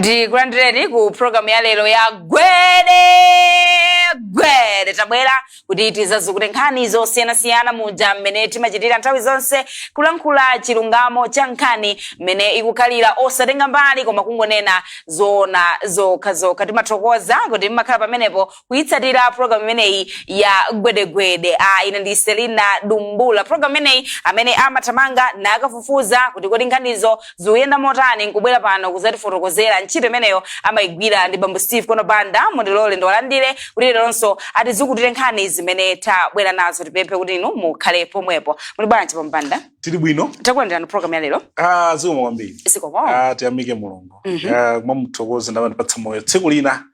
Ndikulandireni ku programu ya lero ya Gwede Gwede. Tabwera kuti tizazukute nkhani zosiyanasiyana muja mmene timachitira nthawi zonse, kulankhula chilungamo cha nkhani mmene ikukhalira, osatenga mbali koma kungonena zoona zokhazokha. Timathokoza kuti mmakhala pamenepo kuyitsatira programu imeneyi ya Gwedegwede. Ine ndi Selina Dumbula. Programu imeneyi amene amathamanga nakafufuza kuti kodi nkhanizo zikuyenda motani, nkubwera pano kuzatifotokozera, ntchito imeneyo amayigwira ndi bambo Steve Konobanda. Mundilole ndiwalandire kuti leronso atizukutire nkhani zimene tabwera nazo. Tipemphe kuti inu mukhale pomwepo. Muli bwanji, pambanda? Tili bwino. Takulandirani programu ya lero. Ah, zikomo kwambiri. Zikomo. Ah, tiyamike Mulungu. Ah, kumamuthokoza ndamandipatsa moyo. Tsiku lina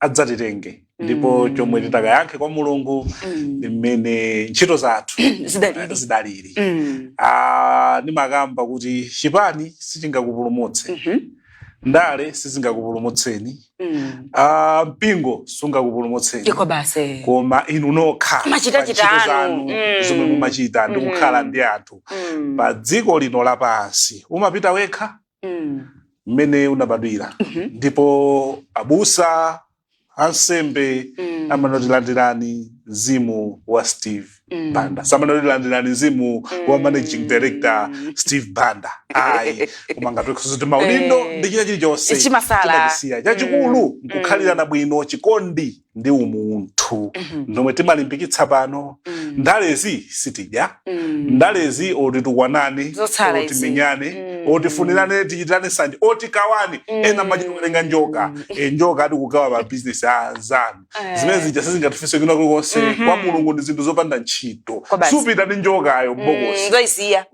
adzatitenge ndipo chomwe titakayankhe kwa Mulungu ndi mmene ntchito zathu zidalili. Zidalili. Ah, ndimakamba kuti chipani sichingakupulumutse, ndale sizingakupulumutseni, ah, mpingo sungakupulumutseni. Iko basi. Koma inu nokha Machita pa ntchito chitanu. zanu zomwe mumachita ndi kukhala ndi anthu pa dziko lino lapansi, umapita wekha mmene unabadwira. Ndipo abusa, ansembe amanoti, "Landirani mzimu wa Steve Banda." Samanoti, "Landirani mzimu wa managing director Steve Banda," ayi. Koma ngati kuti maudindo ndi china chilichonse Chimasala. chimachisiya. Chachikulu nkukhalirana bwino, chikondi ndi umunthu, ndomwe timalimbikitsa pano. Ndalezi sitidya, ndalezi otitukwanane, Zotsala izi. otimenyane, otifunirane, tichitirane sanje, otikawane. Ena machita kutenga njoka, njoka ati kugawa pa bizinesi a anzanu. Zimene zija sizingatifise kwina kulikonse. Kwa Mulungu ndi zinthu zopanda ntchito. Kwa basi. Supita ndi njokayo m'bokosi. Zoisiya.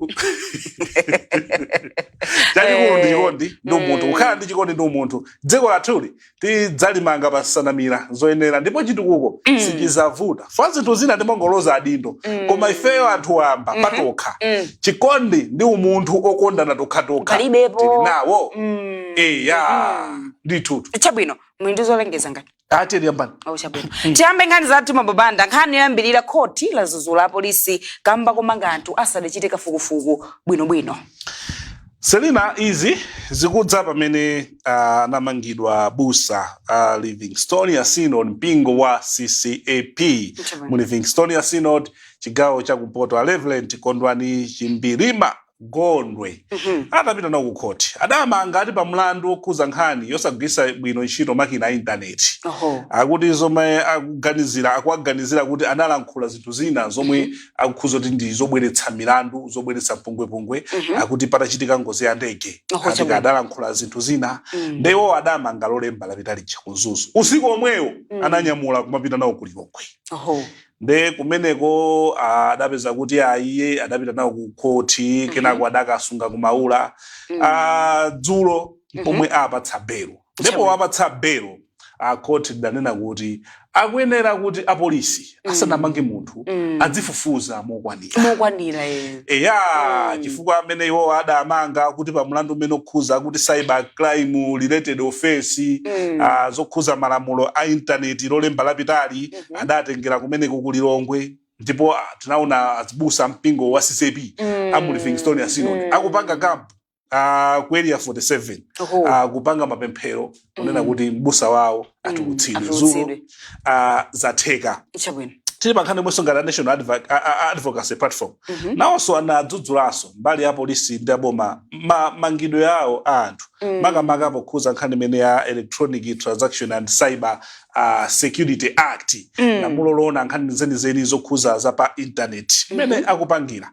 Chachikulu ndi chikondi ndi umunthu. Kukhala ndi chikondi ndi umunthu, dziko lathuli tidzalimanga pa nsanamira zoyenera ndipo chitukuko sichizavuta. Fa zinthu zina timangoloza adindo, koma ifeyo anthu wamba patokha, chikondi ndi umunthu okondana tokhatokha Palibepo. tili nawo. Eya, ndithutu. Chabwino, muli ndi zolengeza ngati? Ati yambani. Oh, chabwino, tiyambe nkhani zathu mababanda. Nkhani yoyambirira, khoti ladzudzula apolisi kamba komanga anthu asadachite kafukufuku bwinobwino. Selina, izi zikudza pamene anamangidwa busa Livingstonia Synod, mpingo wa CCAP mu Livingstonia Synod, chigawo chakumpoto, a Reverend Kondwani Chimbirima Gondwe. Atapita nawo ku khoti, adamanga ati pa mlandu wokhuza nkhani yosagwiritsa bwino ntchito makina a intaneti. Akuti zomwe akuganizira, akuwaganizira kuti analankhula zinthu zina zomwe akukhuza kuti ndi zobweretsa milandu, zobweretsa mpungwepungwe. Akuti patachitika ngozi ya ndege, ati adalankhula zinthu zina. Ndewo adamanga Lolemba lapita lija ku Mzuzu. Usiku omwewo ananyamula kumapita nawo ku Lilongwe. Nde kumeneko adapeza kuti aiye adapita nawo ku khoti, kenako adakasunga kumaula. Dzulo pomwe apatsa belo, ndipo wapatsa belo, khoti lidanena kuti akuyenera kuti apolisi asanamange munthu adzifufuza mokwanira. Mokwanira, eh. Eya, chifukwa amene iwo adamanga kuti pa mlandu umene okhuza kuti cyber crime related offense, zokhuza malamulo a intaneti, Lolemba lapitali adatengera kumeneko ku Lilongwe. Ndipo tinaona azibusa mpingo wa CCAP amu Livingstonia Synod akupanga camp ku Area 47, kupanga mapemphero kunena kuti mbusa wawo atulutsidwe. Dzulo Atulutsidwe. Zatheka. Chabwino. Tili pa nkhani imwenso ngati a National Advocacy Platform, nawonso anadzudzulanso mbali ya polisi ndi aboma mangidwe awo a anthu, makamaka pokhuza nkhani imene ya Electronic Transaction and Cyber Security Act, lamulo loona nkhani zenizeni zokhuza za pa internet imene akupangira,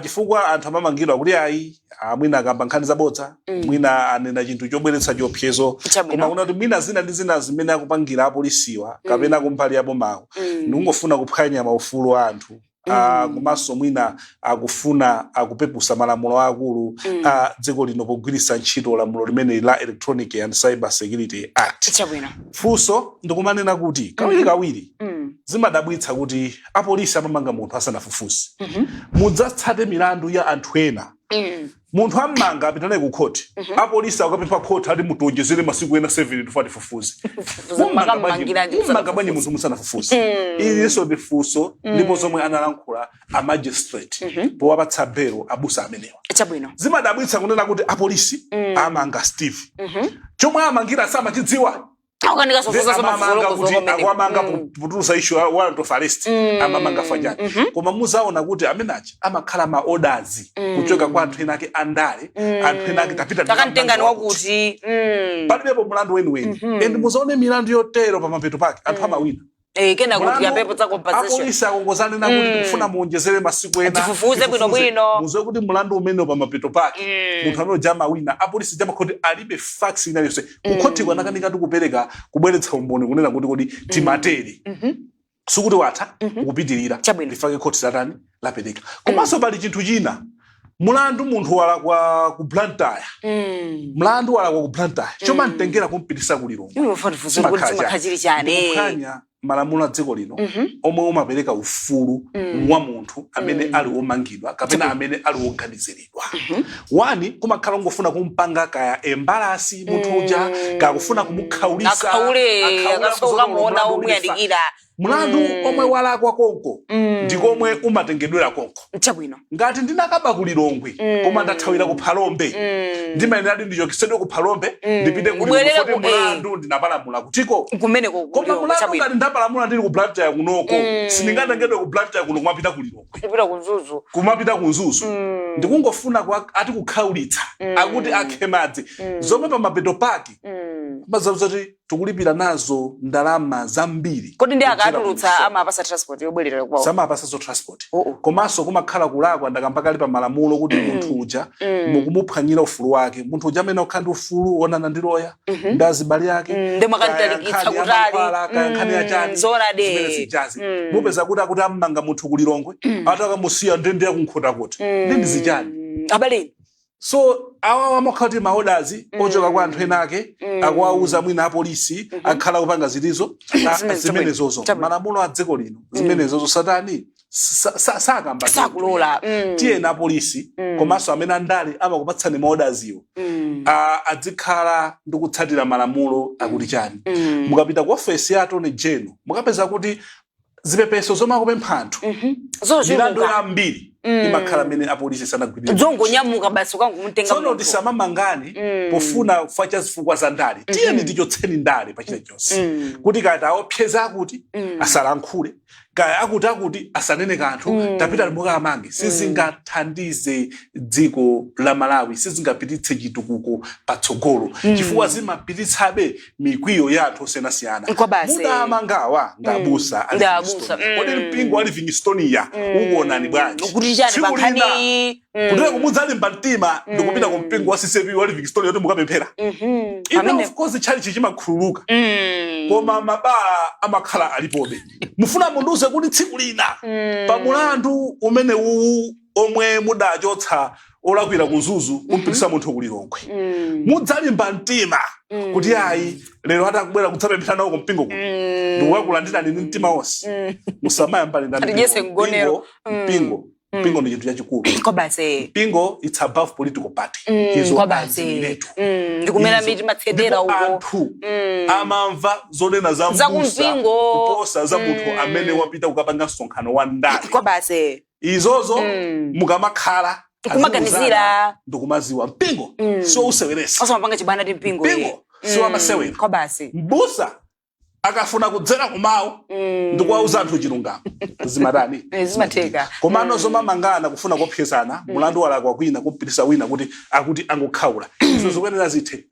chifukwa anthu amamangidwa kuti ayi, mwina akamba nkhani zabodza, mwina anena chinthu chobweretsa chiopsezo. Koma kuna kuti mwina zina ndi zina zimene akupangira apolisiwa kapena kumbali ya bomawo ndikungofuna kuphwanya maufulu a anthu, komanso mwina akufuna akupepusa malamulo akulu a dziko lino pogwiritsa ntchito lamulo limene la Electronic and Cyber Security Act. Funso ndikumanena kuti kawiri kawiri zimadabwitsa kuti apolisi amamanga munthu asanafufuze. Mudzatsate milandu ya anthu ena. Munthu ammanga, apita naye ku khoti, apolisi akapempha khoti ati mutionjezere masiku ena 7 tufa tifufuze. Mukammangiranji? Mummanga bwanji munthu musanafufuze? Ilinso ndi funso, ndipo zomwe analankhula a magistrate powapatsa belo abusa amenewa. Zimadabwitsa kunena kuti apolisi amanga Steve, chomwe amangira samachidziwa. Akukanika sofuza. Amamanga kuti akuamanga kutulusa issue ya warrant of arrest, amamanga fajani. Koma muzaona kuti amenachi amakhala ma orders kuchoka kwa anthu ena ake andale, anthu ena ake tapita takamtengani ndikamanga. Wakuti. Palibepo mlandu weniweni, and muzaone milandu yotero pamapeto pake anthu amawina. Kena kuti Mlandu- yapepo tsa compensation. Apolisi akongozane nakuti tikufuna muonjezere masiku ena Tifufuze bwinobwino. Muziwe kuti mlandu umene pamapeto pake munthu amene uja amawina. Apolisi jamakhoti alibe facts ina yonse kukhoti kwanakanika tikupereka kubweretsa umboni kunena kuti kodi timatere, sikuti watha kupitirira. Lifake khoti latani, lapereka. Komanso pali chinthu china, mulandu munthu walakwa ku Blantyre, mlandu walakwa ku Blantyre, chomamtengera kumpitisa ku Lilongwe Iwe ufuna tifufuze kuti chimakhala chili chani? Ndikuphwanya malamulo a dziko lino omwe umapereka ufulu wa munthu amene ali womangidwa kapena amene ali woganiziridwa. One, kumakhala ungofuna kumpanga kaya embarrass munthu uja, kaya kufuna kumukhaulisa. Akhaule. Akhaule. Akasoka Akuzoti muona mlandu omwe ulifa. yandikira. Mlandu omwe walakwa konko ndikomwe umatengedwera konko. Ngati ndinakaba ku Lilongwe koma ndathawira ku Phalombe, ndimayenera ndi ndichokesedwe ku Phalombe ndipite ku Ubwerere Lilongwe, ku- mlandu ndinapalamula kutiko? Kumeneko. Koma mulandu ngati ndapalamula ndili ku Blantyre kunoko, sindingatengedwe ku Blantyre kuno kumapita ku Lilongwe. Kupita ku Mzuzu. Kumapita ku Mzuzu. Ndikungofuna ati kukhaulitsa, akuti akhe madzi, zomwe pamapeto pake mazati tikulipira nazo ndalama zambiri. Kodi ndi kudzera akatulutsa ku msonkho. Amapasa transport yobwerera kwawo? Samapasa zo transport. Oh. Komanso kumakhala kulakwa ndakambakali pa malamulo kuti munthu uja mukumuphwanyira ufulu wake, munthu uja amene okhala ndi ufulu wonana ndi loya ndi azibale ake. Ndi mwakanitalikitsa Kaya nkhani ya kutali. mankhwala, kaya nkhani ya chani, Zoonadi. zimene zijazi mupeza kuti akuti ammanga munthu kulilongwe, atakamusiya ndende yakunkhotakota, ndi zichani? Abaleni. So awa amakhala kuti ma orders ochoka kwa anthu ena ake akuwauza mwina apolisi akhala kupanga zilizo zimenezozo. Malamulo a dziko lino zimenezozo satani sakamba. Sakulola. Tiyena apolisi komanso amene andale amakupatsani ma orders iwo adzikhala ndi kutsatira malamulo akuti chani. Mukapita ku ofesi ya Attorney General mukapeza kuti zipepeso zomwe akupempha anthu, milandu Zochuluka. yambiri imakhala amene apolisi sanagwirire. Zongonyamuka basi ukangumutenga Tsono munthu. tisamamangani pofuna kufa cha zifukwa za ndale. Tiyeni tichotseni ndale pa chilichonse, kuti kaya taopseza akuti asalankhule, kaya akuti akuti asanene kanthu, tapita mukamange, sizingathandize dziko la Malawi, sizingapititse chitukuko patsogolo, chifukwa zimapititsabe mikwiyo ya anthu osiyanasiyana. Kwa basi. Mudamangawa ndabusa a Ndi abusa. Livingstone. Kodi mpingo wa Livingstonia ukuonani bwanji? Kuti chani? Tsiku lina Pankhani. Kutera kumudzalimba mtima ndikupita ku mpingo wa CCAP wa Livingstone yoti mukapemphera ine. Of course chalichi chimakhululuka, koma mabala amakhala alipobe. Mufuna mundiuze kuti tsiku lina pa mulandu umene uwu omwe mudachotsa olakwira ku Mzuzu kumpitisa munthu ku Lilongwe, mudzalimba mtima kuti ayi, lero atakubwera kudzapemphera nawo kumpingo kuno, ndikukakulandirani ndi mtima wonse? Musamayambane ndani. Atidyese mgonero. Mpingo ndi chinthu chachikulu. Kwa basi. Mpingo, it's above political party. Izo Kwa basi. adziwiretu. Ndikumera Izo. miti matsedera Ndipo uko. anthu amamva zonena za Za mbusa kumpingo. kuposa za munthu amene wapita kukapanga msonkhano wa ndale. Kwa basi. Izozo mukamakhala Kumaganizira. aziuzana ndikumaziwa mpingo siwauseweresa. Osamapanga chibwana ti mpingo. Mpingo siwamasewera. Kwa basi. Mbusa akafuna kudzera kumawu ndikuwauza anthu chilungamo, zimatani? Zimatheka. Komano zomamangana kufuna kuopsezana, mulandu walakwa kwina kumpitisa wina kuti akuti angokhaula, izo zikuyenera zithe.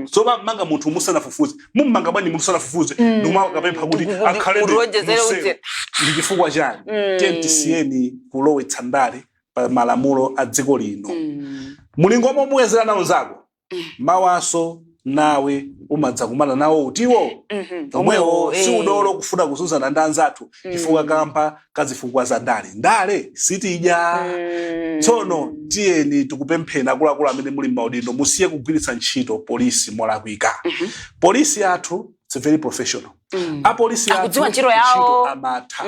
Zomamanga munthu musanafufuze, mummanga bwanji munthu musanafufuze ndikumakapempha kuti akhalebe Utiwonjezere museu? uje. Ndi chifukwa chani? Tiye tisiyeni kulowetsa ndale pa malamulo a dziko lino. Mulingo omwe muyezera nawo nzako, mawaso nawe umadzakumana nawo utiwo omwewo. Omwewo. Si udolo kufuna kuzunzana ndi anzathu chifukwa kampa kazifukwa za ndale. Ndale sitidya. Tsono tiyeni tikupempheni akuluakulu amene muli m'maudindo, musiye kugwiritsa ntchito polisi molakwika. Polisi yathu, it's very professional. Apolisi yathu Akudziwa ntchito yawo. Amatha,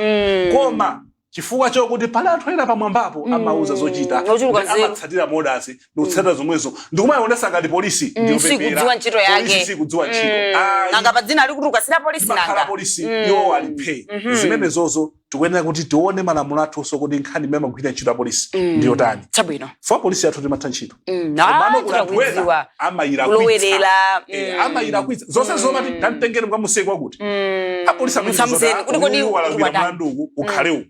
koma Chifukwa chokuti pali anthu ena pamwambapo amauza zochita, Ochuluka ndi nzeru. Amatsatira ma orders ndikutsatira zomwezo, ndikumayionesa ngati polisi ndiyopepera. Sikudziwa ntchito yake. Polisi sikudziwa ntchito. Ayi. Nanga pa dzina ali kutuluka sila polisi? Zimakhala Nanga polisi iwo aliphe zimenezozo. Tikuyenera kuti tione malamulo athunso kuti nkhani imene amagwira ntchito ya polisi ndiyotani. Fa polisi yathu timatha ntchito. Komano kuli anthu ena Tikudziwa. amayilakwitsa. Kulowerera. Amayilakwitsa zonse zomati tamtengeni mukamusiye kwakuti apolisi amene Msamuzeni, kuti kodi walakwira watani? mlandu uku ukhale uku,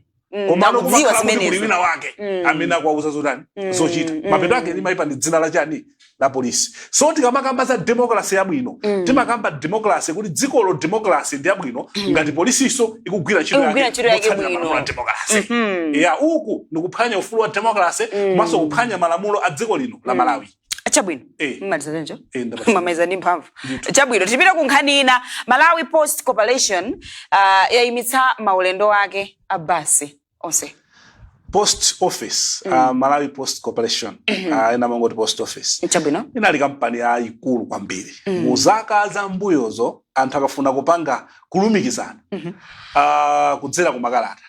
komano Ndakudziwa kumakhala kuti kuli zimenezo. wina wake amene akuwauza zotani, zochita. Mapeto ake limayipa ndi dzina la chani, la polisi. So tikamakamba za democracy yabwino, timakamba democracy kuti dzikolo democracy ndi yabwino ngati polisiso ikugwira ntchito Ikugwira ntchito yake motsatira bwino. malamulo a democracy. Ya, uku ndikuphwanya ufulu wa democracy komanso kuphwanya malamulo a dziko lino la Malawi. Chabwino. Mmaliza choncho? Eh, ndamaliza. Mamaliza ndi mphamvu. Chabwino, tipita ku nkhani ina. Malawi Post Corporation yayimitsa maulendo ake a basi onse. Post Office, Malawi Post Corporation, ena mangoti Post Office, inali kampani yayikulu kwambiri mu zaka za mbuyozo. Anthu akafuna kupanga kulumikizana kudzera ku makalata,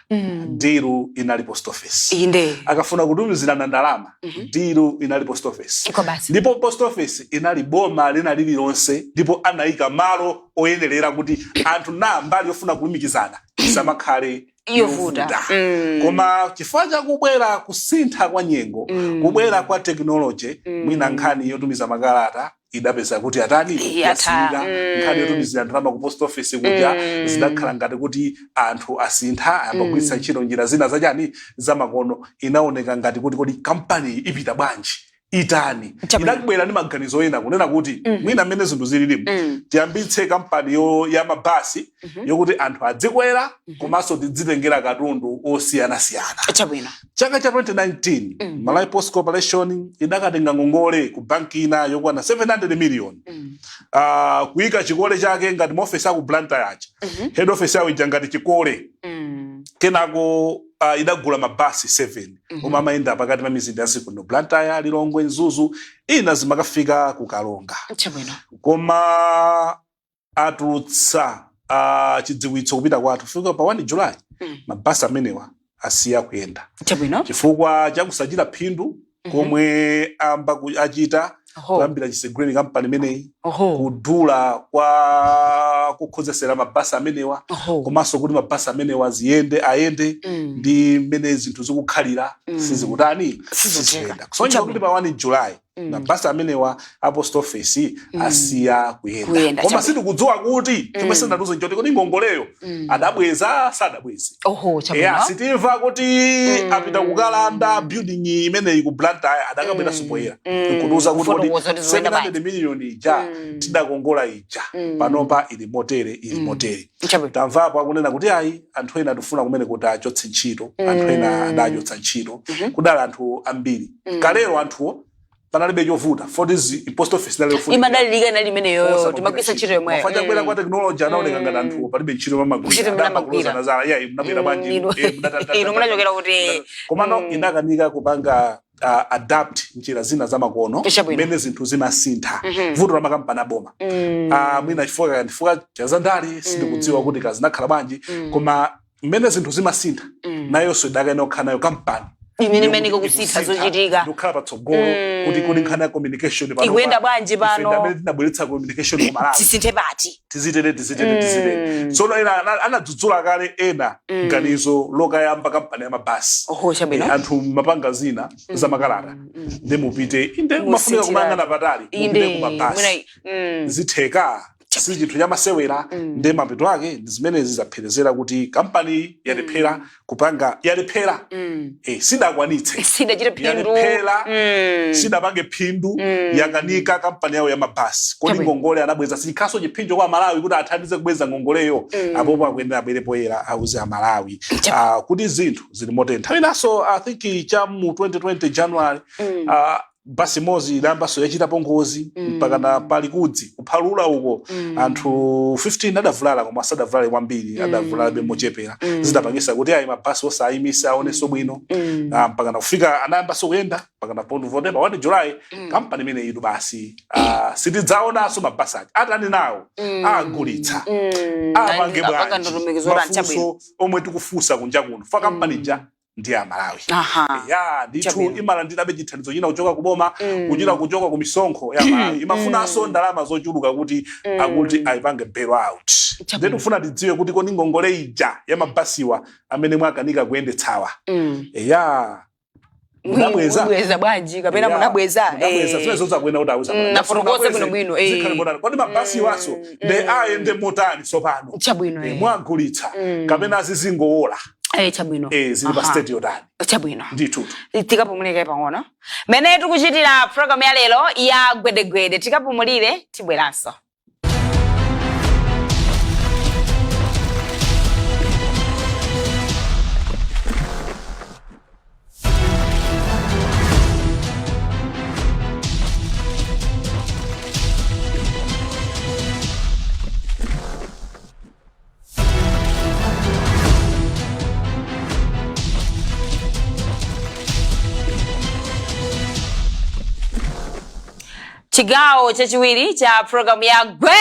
deal inali Post Office. Akafuna kutumizirana ndalama, deal inali Post Office. Iko basi. Ndipo Post Office inali boma lina lililonse, ndipo anayika malo oyenerera kuti anthu na mbali yofuna kulumikizana isamakhale yovuta. Yovuta. Koma chifukwa chakubwera kusintha kwa nyengo, kubwera kwa technology, mwina nkhani yotumiza makalata idapeza kuti atani? Yatha. Yasiyika. Nkhani yotumizira ndalama ku Post Office kuja zidakhala ngati kuti anthu asintha, ayamba kugwiritsa ntchito njira zina zachani, zamakono. Inaoneka ngati kuti kodi kampani ipita bwanji, itani? Idabwera ndi maganizo ena kunena kuti mwina mmene zinthu zililimu, tiyambitse kampani ya mabasi yokuti anthu adzikwera komanso tidzitengera katundu osiyanasiyana. Chaka cha 2019, Malawi Post Corporation idakatenga ngongole ku banki ina yokwana 700 million, kuyika chikole chake ngati maofesi aku Blantyre aja, head office yawo ija ngati chikole. Kenako idagula mabasi 7 omwe amayenda pakati pa mizinda ya dziko lino: Blantyre, Lilongwe, Mzuzu, ina zimakafika ku Kalonga. Koma atulutsa chidziwitso kupita kwathu kufika pa 1 July, mabasi amenewa asiya kuyenda chifukwa chakusachita phindu komwe amba achita kuyambira chiseguleni kampani imeneyi, kudula kwa kukhozesera mabasi amenewa, komanso kuti mabasi amenewa ziyende ayende ndi mmene zinthu zikukhalira, sizikutani? Sizotheka. Sizikuyenda. Kusonyeza kuti pa 1 July mabasi amenewa a Post Office asiya kuyenda. Kuyenda, Koma sitikudziwa kuti chomwe sanatuze nchoti kodi ngongoleyo adabweza, sadabweze. Ya, sitimva kuti apita kukalanda building imeneyi ku Blantyre, adakabwera poyera nkutiuza kuti kodi Kufotokoza kuti zikuyenda bwanji. 700 million ija tidakongola ija, panopa ili motere, ili motere. Tamvapo akunena kuti ayi, anthu ena tifuna kumene kuti achotse ntchito, anthu ena adachotsa ntchito. Kudala anthu ambiri kalero, anthuwo panalibe chovuta, for Post Office inali yofunikira. Imadalirika, inali imeneyoyo, timagwiritsa ntchito yomweyo. Mafacha kubwera kwa technology, anaoneka ngati anthuwo palibe ntchito Ntchito imene mamagwira. amagwira. Nazala iya munabwera bwanji? Inu munachokera kuti? Komano inakanika kupanga adapt njira zina zamakono mmene zinthu zimasintha. Vuto la makampani aboma, mwina chifukwa cha zandale, sindikudziwa kuti kazinakhala bwanji, koma mmene zinthu zimasintha, nayonso idakaena kukhala nayo kampani imene imene ikukusintha zochitika, ndikukhala patsogolo kuti nkhani ya communication pano Ikuyenda bwanji ife pano? ndi amene tinabweretsa communication ku Malawi. Tisinthe pati? Tizitere, tizitere, tizitere. Tsono ena anadzudzula kale ena ganizo lokayamba kampani ya mabasi. Anthu mapanga zina zamakalata, ndi mupite inde mafunika kumayang'ana patali, mupite Inde ku mabasi. Zitheka, si chinthu chamasewera. Ndi mapeto ake ndi zimene zizapherezera kuti kampani yalephera kupanga, yalephera, sidakwanitse. Sidachite phindu. Yalephera, sidapange phindu, yakanika kampani yawo ya mabasi. Kodi ngongole anabweza? Sichikhaso chiphinjo kwa Malawi kuti athandize kubweza ngongoleyo. Apopo akuyenera abwere poyera, auze Amalawi kuti zinthu zili motere. Nthawi inanso, I think cha mu 2020 January, Basi imodzi idayambanso yachitapo ngozi mpaka na pali kudzi kuphalula uko. Anthu 15 adavulala, koma sadavulale kwambiri, adavulalabe mochepera. Zidapangisa kuti ayi, mabasi osayimitsa, aonenso bwino. Mpaka na kufika anayambanso kuyenda mpaka na povote pa 1 July. Kampani imene itu basi, sitidzaonanso mabasi ake. Atani nawo? Agulitsa? Apange Apanga bwanji? ndondomeko zotani? Chabwino. Mafunso omwe tikufunsa kunja kuno. Fa kampani ija ndi Amalawi. Ya, ndithu. Imalandirabe chithandizo china kuchoka kuboma, kuchita kuchoka ku misonkho ya Malawi. Imafunanso ndalama zochuluka kuti akuti ayipange bail out. Ndiye tikufuna tidziwe kuti kodi ngongole ija ya mabasiwa amene mwakanika kuyendetsawa, ya, munabweza? Mubweza bwanji kapena munabweza? Munabweza? Zimene zozakuena kuti auza. Nafotokoze bwinobwino, Zikhale motani? Kodi mabasi waso ndi ayende motani tsopano? Mwagulitsa kapena azizingowola? Chabwino. Zili pa state yotani? Chabwino. Ndithutu. Tikapumulire pang'ono mene tikuchitira programu ya lero ya Gwedegwede. Tikapumulire, tibweranso. Chigawo chachiwiri cha programu ya Gwede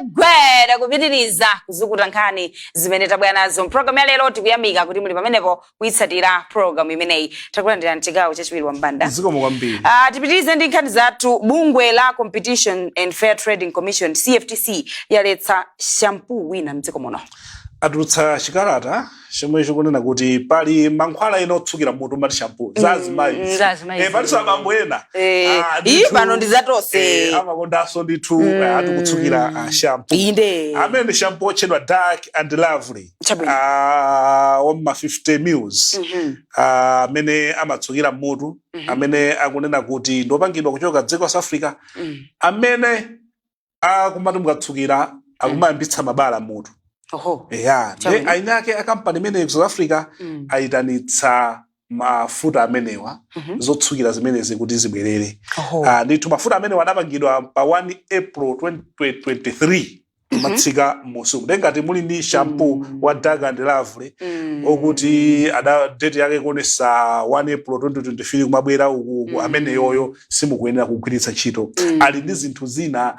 Gwede, kupitiriza kuzukuta nkhani zimene tabwera nazo mpulogalamu ya lero. Tikuyamika kuti muli pamenepo kuyitsatira programu imeneyi. Takulandirani chigawo chachiwiri, Wambanda. Zikomo kwambiri. Tipitirize ndi nkhani zathu. Bungwe la Competition and Fair Trading Commission, CFTC, yaletsa shampoo wina mdziko muno. Atulutsa chikalata chomwe chikunena kuti pali mankhwala ena otsukira mutu, mati shampoo za azimayi. Za azimayi. Palinso abambo ena. Iyi ndithu, pano ndi zatonse. Amakondanso ndithu, atikutsukira shampoo. Amene shampoo otchedwa Dark and Lovely, wamma 50 mils, amene amatsukira mutu, amene akunena kuti ndiopangidwa kuchoka dziko la South Africa, amene akumati mukatsukira akumayambitsa mabala mutu. Ya, ndi aini ake akampani imeneyi ku South Africa ayitanitsa mafuta amenewa, zotsukira zimenezi, kuti zibwerere. Ndithu, mafuta amenewa adapangidwa pa 1 April 2023 kumatsika musi. Ngati muli ndi shampoo wa Dark and Lovely okuti ada date yake kuonesa 1 April 2023 kumabwera uku, ameneyoyo simukuyenera kugwiritsa ntchito. Ali ndi zinthu zina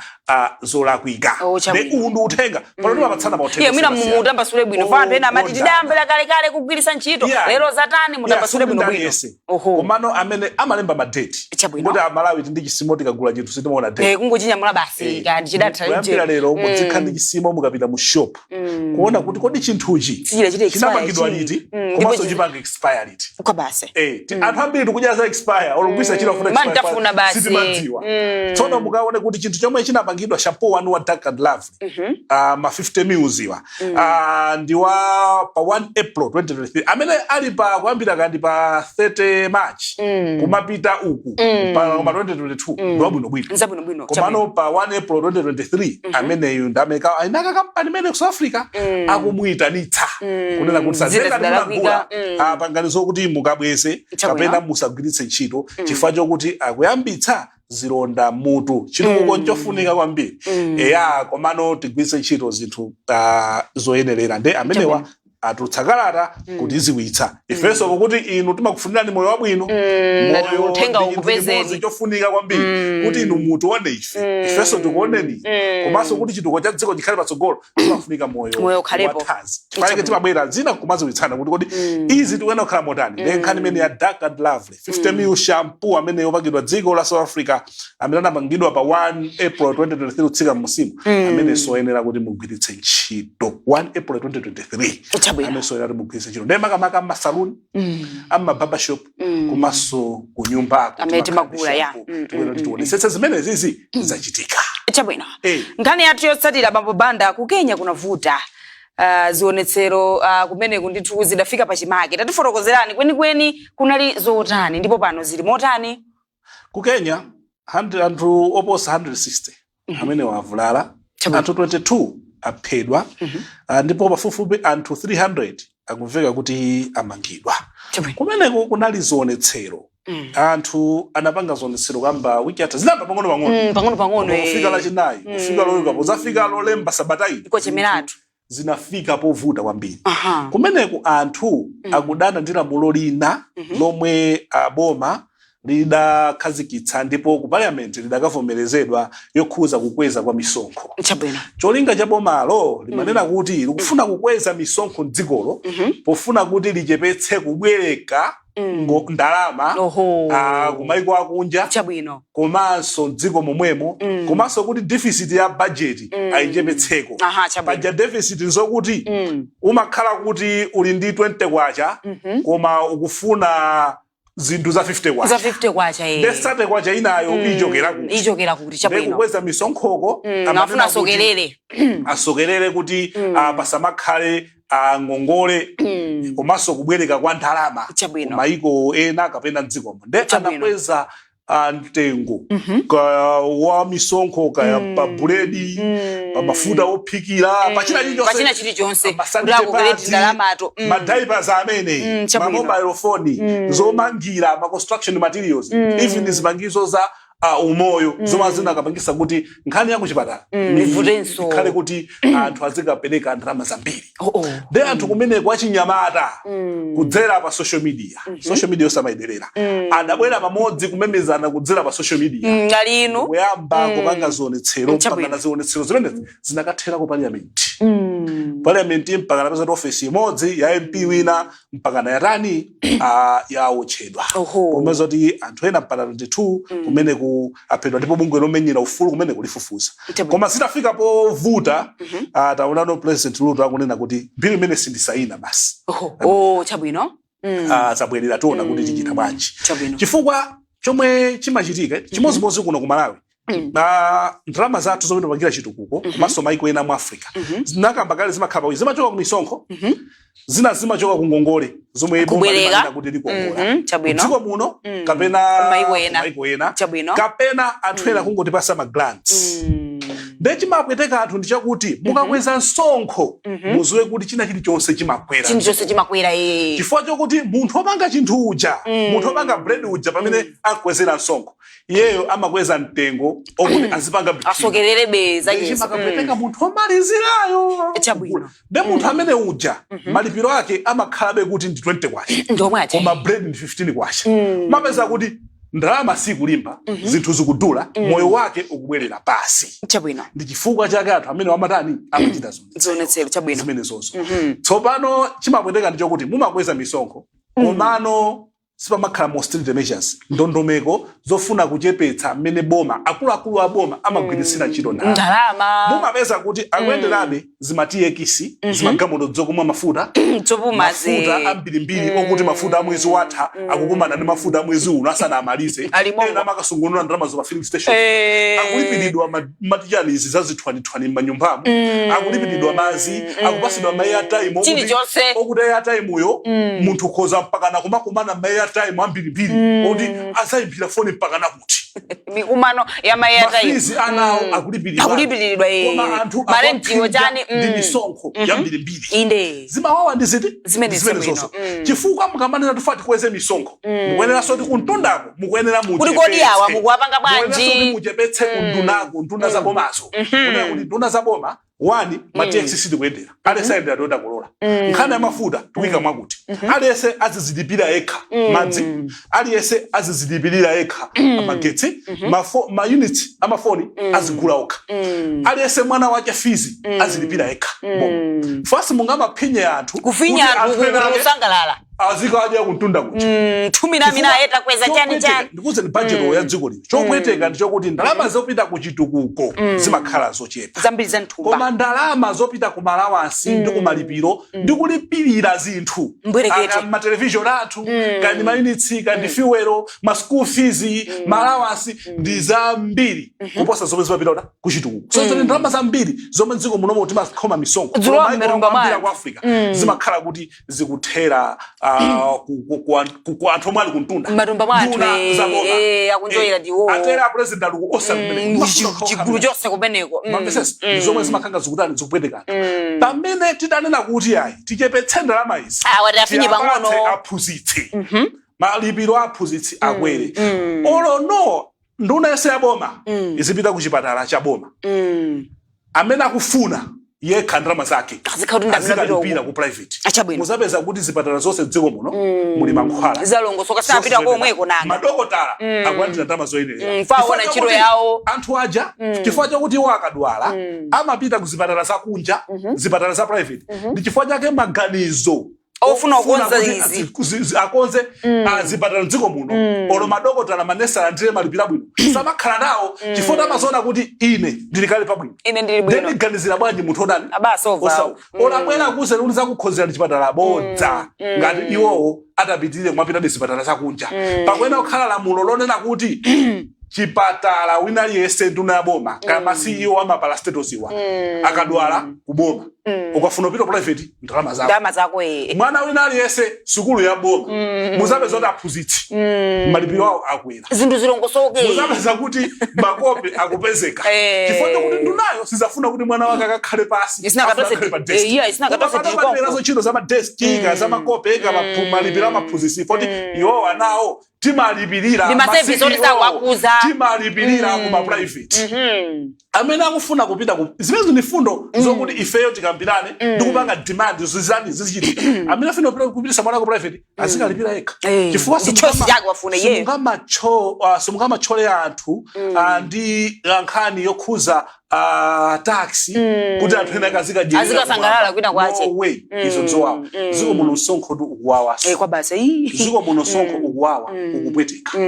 zolakwika. Oh, chabwino. Ne uwu ndi uthenga pano timapatsana mauthenga Iye mwina osiyanasiyana. mutambasule bwino, fa anthu ena amati Oh, tidayambira kalekale kugwiritsa ntchito, lero zatani? Mutambasule bwino bwino. Aliyense. Komano amene amalemba madeti, kuti Amalawi ndi chisimo, tikagula chinthu sitimaona date. Kungochinyamula basi. Kandi chidatha. Kuyambira lero muzikhala ndi chisimo mukapita mu shop, kuona kuti kodi chinthuchi Sichidachite expire chinapangidwa chi. liti, Ndipo komanso chipanga expire liti. Kwa basi. Anthu ambiri tikudya za expire, or kugwisa ntchito afuna expire, Mantafuna basi. sitimadziwa. Tsono mukaone kuti chinthu chomwe chinapangidwa, shampoo wanu wa Dark and Lovely, ma 50 mils iwa, ndi wa pa 1 April 2023, amene ali pa kuyambira kandi pa 30 March kumapita uku pa 2022 ndi wabwinobwino. Nzabwinobwino. Komano pa 1 April 2023 ameneyu ndi amene ainaka kampani imene ku South Africa akumuyitanitsa kunena kuti Zina sazengati zidalakwika. munagula, panganizo kuti mukabweze kapena musagwiritse ntchito, chifukwa chokuti akuyambitsa zilonda mutu. Chitukuko nchofunika kwambiri, eya, komano tigwiritse ntchito zinthu zoyenerera. Nde amenewa atulutsa kalata kuti iziwitsa ifenso pokuti inu timakufunirani moyo wabwino. Moyo Uthenga ndi chinthu ukupezeni. chimodzi chofunika kwambiri, kuti inu mutione ife, ifenso tikuoneni, komanso kuti chitukuko cha dziko chikhale patsogolo timafunika moyo Moyo ukhalepo. wathanzi. Chifukwa timabwera zina kumaziwitsana kuti kodi izi tikuyenera kukhala motani. Ndi nkhani imene ya Dark and Lovely 50 mil shampoo amene yopangidwa dziko la South Africa, amene anapangidwa pa 1 April 2023 kutsika mmusimu, amene soyenera kuti mugwiritse ntchito 1 April 2023, amene soyenera kuti mugwiritse ntchito, ndiye makamaka mmasaluni, amma barbershop, komanso ku nyumbako. Amene timagula, ya. Tikuyenera kuti tionetsetse zimene zizi zachitika. Chabwino. Nkhani yathu yotsatira, bambo Banda, ku Kenya kunavuta. Zionetsero kumeneku ndithu zidafika pachimake. Tatifotokozerani kwenikweni kunali zotani ndipo pano zili motani? Ku Kenya 100, anthu oposa 160 amene wavulala, anthu 22 aphedwa, ndipo pafupifupi anthu 300 akumveka kuti amangidwa. Kumeneko kunali zionetsero. Anthu anapanga zionetsero kamba wiki yatha, zinayamba pang'ono pang'ono. Pang'ono pang'ono. Kufika Lachinayi, kufika Loweruka, pozafika Lolemba sabata iyi Ikochemeratu. zinafika povuta kwambiri. Kumeneku anthu akudana ndi lamulo lina lomwe aboma lidakhazikitsa ndipo ku parliament lidakavomerezedwa, yokhuza kukweza kwa misonkho. Cholinga cha bomalo limanena kuti likufuna kukweza misonkho mdzikolo pofuna kuti lichepetse kubwereka ndalama kumaiko akunja komanso mdziko momwemo, komanso kuti deficit ya budget ayichepetseko. Chabwino. Paja deficit nzokuti umakhala kuti uli ndi 20 kwacha koma ukufuna zinthu za 50 kwacha. Za 50 kwacha. Nde 30 kwacha inayo ichokera kuti? Ichokera kuti? Nde kukweza misonkhoko amanena afuna kuti asokerere. Asokerere kuti pasamakhale ngongole komanso kubwereka kwa ndalama kumaiko ena kapena mdzikomo. Nde anakweza mtengo ka wa misonkho, kaya pa buledi, pa mafuta ophikira, pa china chilichonse. Pachina chilichonse. Ma kuti sanitary akukereti pads, ndalamato. Ma diapers amene, ma mobile phone, zomangira, ma construction materials, even zipangizo za umoyo zomwe zinakapangisa kuti nkhani ya kuchipatala Ivutenso. ikhale kuti anthu azikapereka ndalama zambiri. Oh. Nde anthu kumeneko achinyamata, kudzera pa social media, social media osamayiderera, adabwera pamodzi kumemezana kudzera pa social media, Ali inu. kuyamba kupanga zionetsero. Mpakana zionetsero zimenezi zinakathera ku parliament. Parliament mpaka napeza kuti ofesi imodzi ya MP wina mpakana yatani, yaotchedwa. Pomeza kuti anthu ena mpaka 22 kumene ku aphedwa, ndipo bungwe lomenyera ufulu kumene kulifufuza. Koma zitafika povuta, taonano President Ruto akunena kuti bill imene sindisayina basi. Oho. Oh, chabwino. Zabwerera, tiona kuti tichita bwanji. Chifukwa chomwe chimachitika chimodzimodzi kuno ku Malawi, na ndalama zathu zomwe timapangira chitukuko komanso maiko ena mu Africa, zinakamba kale, zimakhala pawiri: zimachoka ku misonkho, zina zimachoka ku ngongole zomwe boma Kubwereka. limanena kuti likongola Chabwino. dziko muno kapena Maiko ena. maiko ena kapena anthu ena kungotipasa ma grants. Nde chimapweteka anthu ndi chakuti mukakweza msonkho, muziwe kuti china chilichonse chimakwera. Chinthu chonse chimakwera. Chifukwa chokuti munthu wopanga chinthu uja, munthu wopanga bread uja, pamene akwezera msonkho, iyeyo amakweza mtengo okuti azipanga between. Asokererebe zachezo. Chimakapweteka munthu womalizirayo. Nde munthu amene uja malipiro ake amakhalabe kuti ndi 20 kwacha, Ndomwe acha. koma bread ndi 15 kwacha, mapeza kuti ndalama sikulimba, zinthu zikudula, moyo wake ukubwerera pasi. Ndi chifukwa chake anthu amene wamatani, amachita zionetsero. Chabwino. Zimene zonso. Tsopano chimapweteka ndi chokuti mumakweza misonkho, komano sipamakhala austerity measures, ndondomeko zofuna kuchepetsa mmene boma, akuluakulu a boma amagwiritsira ntchito ndalama. Ndalama. Mumapeza kuti akuyenderabe zima TX, zimagalimoto zokumwa mafuta, Zopumazi. mafuta ambirimbiri, okuti mafuta a mwezi watha akukumana ndi mafuta a mwezi uno asanamalize. Ali mongo. Ena amakasungunula ndalama zo pa filling station. Akulipiridwa matichani izi zazithwanithwani m'manyumbamo, akulipiridwa mazi, akupasidwa ma airtime Chilichonse. Okuti airtime uyo munthu ukhoza mpakana kumakumana ma airtime ambirimbiri okuti azayimbira foni mpakana kuti Mikumano ya ma airtime. Ma fees anawo akulipiridwa. Akulipiridwa. Koma anthu Marentiwo akuwaphinja chani. ndi misonkho yambirimbiri. Zimawawa ndi ziti? Zimene Zimene zabwino. zonso. Chifukwa mukamanena tufa tikweze misonkho, mukuyeneranso kuti kuntundako mukuyenera Kuti kodi awa mukuwapanga bwanji? Mukuyeneranso kuti muchepetse kundunako, nduna za bomazo, kunena kuti nduna za boma, one, ma TX sitikuyendera, aliyense ayendera Toyota Corolla. Nkhani ya mafuta tikuyika mwakuti aliyense azizilipira yekha madzi, aliyense azizilipirira yekha magetsi, ma units amafoni azigula okha, aliyense mwana wake fees azilipira yekha. Boma fasi mungamaphinye anthu Kufinya kuti anthu ena ake kusangalala. Azikadya kuntunda kuja. Thumina mina yeta kweza chani chani. Ndikuze ni budget ya dziko lino, chopweteka ndi chokuti ndalama zopita ku chitukuko zimakhala zochepa. Zambiri za nthumba. Koma ndalama zopita ku ma allowance ndi kumalipiro ndi kulipirira zinthu, Mbwerekete. Aka ma television athu, kandi ma units, kandi fuel, ma school fees, ma allowance, ndi zambiri kuposa zomwe zimapita ku chitukuko. So zoti ndalama zambiri zomwe dziko munomo timakhoma misonkho Zulowa koma maiko m'matumba ambiri mwathu. ku Africa zimakhala kuti zikuthera ku anthu omwe ali kuntunda. M'matumba mwathu, Nduna za boma. Akunjoyera ndiwo. Atera president ali kuosa kumene. Chigulu chonse kumeneko. Mamvesesa? Ndi zomwe zimakhanga zikutani, zikupwetekana. Pamene tidanena kuti ayi, tichepetse ndalama izi, Ah, wati afinye tiyapatse pang'ono. aphunzitsi. Malipiro a aphunzitsi akwere. Olo no nduna yonse ya boma izipita ku chipatala cha boma. Amene akufuna yekha ndalama zake Azikhala kuti ndamene azikalipira ku private. Achabwino. Muzapeza kuti zipatala zonse dziko muno muli mankhwala. Zalongosoka, sapita komweko nanga. Madokotala akulandira ndalama zoyenera. Faona Chifukwa ntchito chakuti yawo. Anthu aja, chifukwa chakuti iwo akadwala amapita ku zipatala zakunja, zipatala za private, ndi chifukwa chake maganizo Ofuna kukonza kuti izi. akonze zipatala mdziko muno, olo madokotala, manesi alandire malipiro abwino, samakhala nawo, chifukwa amazoona kuti ine ndili kale pabwino. Ine ndili bwino. Ndiganizira bwanji munthu odani Abasova. Osauka? Olabwera kuze kuti zakukhozera chipatala bodza, ngati iwowo atapitirire kumapita ndi zipatala zakunja. Pakuyenera kukhala lamulo lonena kuti chipatala wina aliyense, nduna ya boma kama CEO ama parastatals iwa, akadwala kuboma, ukafuna upita private, ndalama zako. Ndalama zako eh. Mwana wina aliyense sukulu ya boma, muzapeza kuti aphunzitsi malipiro awo akwera. Zinthu zilongosoke. Muzapeza kuti makope akupezeka, chifukwa chokuti ndunayo sizafuna kuti mwana wake akakhale pasi. Isina Afuna katose akhale pa desk. Yeah, isina Koma katose pano tikonko. palibe nazo ntchito za madeski ka za makope ka malipiro amaphunzitsi, poti iwowo anawo timalipirira. Ndi ma service oti ma CEO sakuwakuza. Timalipirira kuma private. Amene akufuna kupita ku zimenezo ni fundo zokuti ifeyo tikambirane ndi kupanga demand zizani zizichitika. Amene afuna kupita kupitisa mwana ku private azikalipira yekha, chifukwa Ndi choice yake, wafuna iyeyo. simungamatchole anthu ndi nkhani yokhuza tax kuti anthu ena akazikadyerera Azikasangalala kwina kwache. No way, izo nzowawa. Ziko muno msonkho tu ukuwawa. Kwa basa. Ii. Ziko muno msonkho ukuwawa, ukupweteka.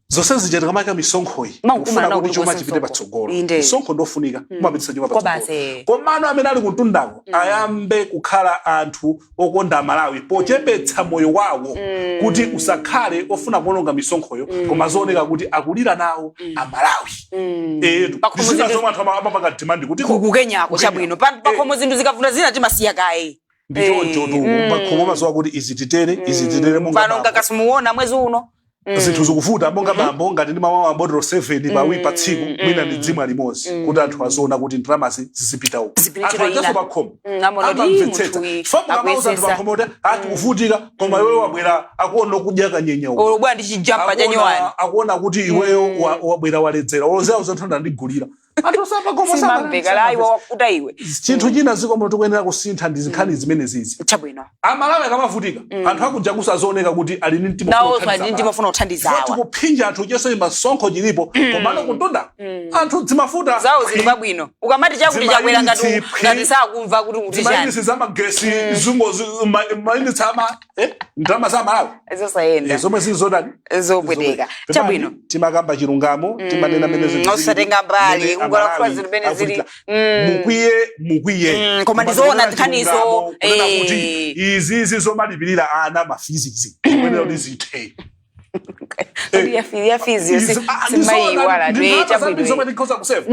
Zonse zija tikamayika misonkhoyi Mankumana kufuna kuti kuti chuma kukonza chipite msonkho. patsogolo. Inde. Msonkho ndofunika, kumapitisa chuma Kwa patsogolo. basi. Komano amene ali kuntundako ayambe kukhala anthu okonda Malawi pochepetsa moyo wawo, kuti usakhale ofuna kuononga misonkhoyo, koma zooneka kuti akulira nawo Amalawi. Etu Pakhomo zina zinthu zomwe anthu amapanga demand kuti Kukenyako chabwino. Pakhomo zinthu zikavuna zina timasiya kaye. Ndichoncho tu, pakhomo mazuwa kuti izi titere, izi titere, monga Pano bambo. ngakasimuona mwezi uno. Zinthu zikuvuta. Monga bambo, ngati ndimamwa mabotolo 7 pa wiki, pa tsiku mwina ndi dzimwa limodzi, kuti anthu aziona kuti ndalamazi zizipita uko. Zipita Anthu ntchito ajaso ina. pakhomo Amaona kuti amamvetsetsa. munthu uyu Chifukwa mukamauza anthu akuyesesa. pakhomo kuti atikuvutika, koma iweyo wabwera akuona kudya kanyenya uko. Olobwa ndi chijampa cha nyuwani. Akuona kuti iweyo wabwera waledzera, olozera zanthu ndandigulira. Anthu sapakhomo. Simamveka la iwe wakuta iwe. Chinthu china zikomo tikuyenera kusintha ndi zinkhani zimene zizi. Chabwino. Amalawi akamavutika, anthu akuja kusazooneka kuti ali ndi mtima Nawo ofuna ali ndi kuthandiza. mtima ofuna kuthandiza Chifukwa awa. tikuphinja anthu chonse, masonkho chilipo, komano kuntunda anthu dzimafuta Zawo zili pabwino. Ukamati chakuti chakwera ngati Zimayunitsi phwi. Ngati sakumva kuti kuti chani. Zimayunitsi zamagesi zungo mayunitsi ama ndalama za Malawi. Zosayenda. Zomwe zili zodani? Zopweteka. Chabwino. Timakamba chilungamo, timanena mene zinthu zili, Osatenga mbali, mene kungolankhula Amalawi zinthu mene zili. akuvutika. Mukwiye, mukwiye. Koma ndizoona Koma nkhanizo, chilungamo, kunena kuti izizi zomalipirira ana ma fees zikuyenera kuti zithe. Kodi ya fees yo simayiwala Ndi tu ndalama zambiri chabwino. zomwe tikhoza kuseva.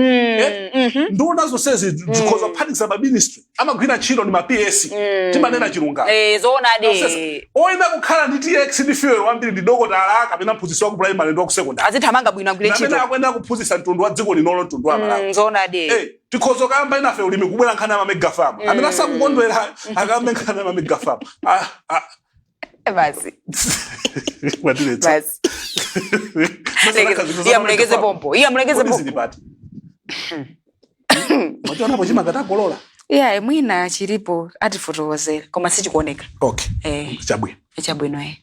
Nduna zonsezi zikhoza kuphatikiza ma ministry amagwira ntchito ndi ma PS. Timanena chilungamo. Zoonadi. Oyenda kukhala ndi TX ndi fuel wambiri ndi dokotala kapena mphunzitsi wa ku primary ndi wa ku secondary. Azithamanga bwino, agwire Amene ntchito. akuyenera kuphunzitsa mtundu wa dziko linolo, mtundu wa Malawi. Zoonadi. Tikhoza kayamba inafe ulimi, kubwera nkhani ya ma mega farm. Amene asakukondwera akambe nkhani ya ma mega farm. Ah, ah. Basi. Watiletsa. Basi. Iya, mulekeze pompo, iya, mulekeze Kodi pompo. zili pati? Machionapo chimakatagolola? Iya, mwina chilipo, atifotokozera, koma sichikuoneka. Okay. Eh. Chabwino. Chabwino, eh.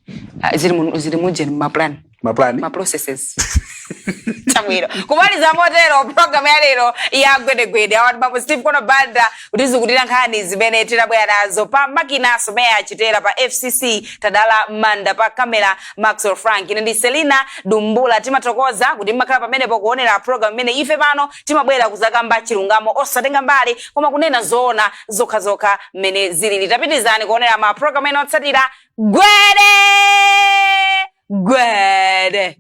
Ah, zili mujeni mumaplan. Maplani. Ma processes. Chabwino, kumaliza motero program ya lero ya Gwedegwede. Awati bambo Steve Kono Banda kutizukutira nkhani zimene tinabwera nazo pa makina, Someya Chitera pa FCC, Tadala Manda pa kamera, Maxwell Frank. Ine ndi Selina Dumbula. Timathokoza kuti mmakhala pamenepo kuonera program imene ife pano timabwera kuzakamba chilungamo, osatenga mbali, koma kunena zoona zokhazokha mmene zilili. Tapitizani kuonera ma program ena otsatira. Gwede gwede.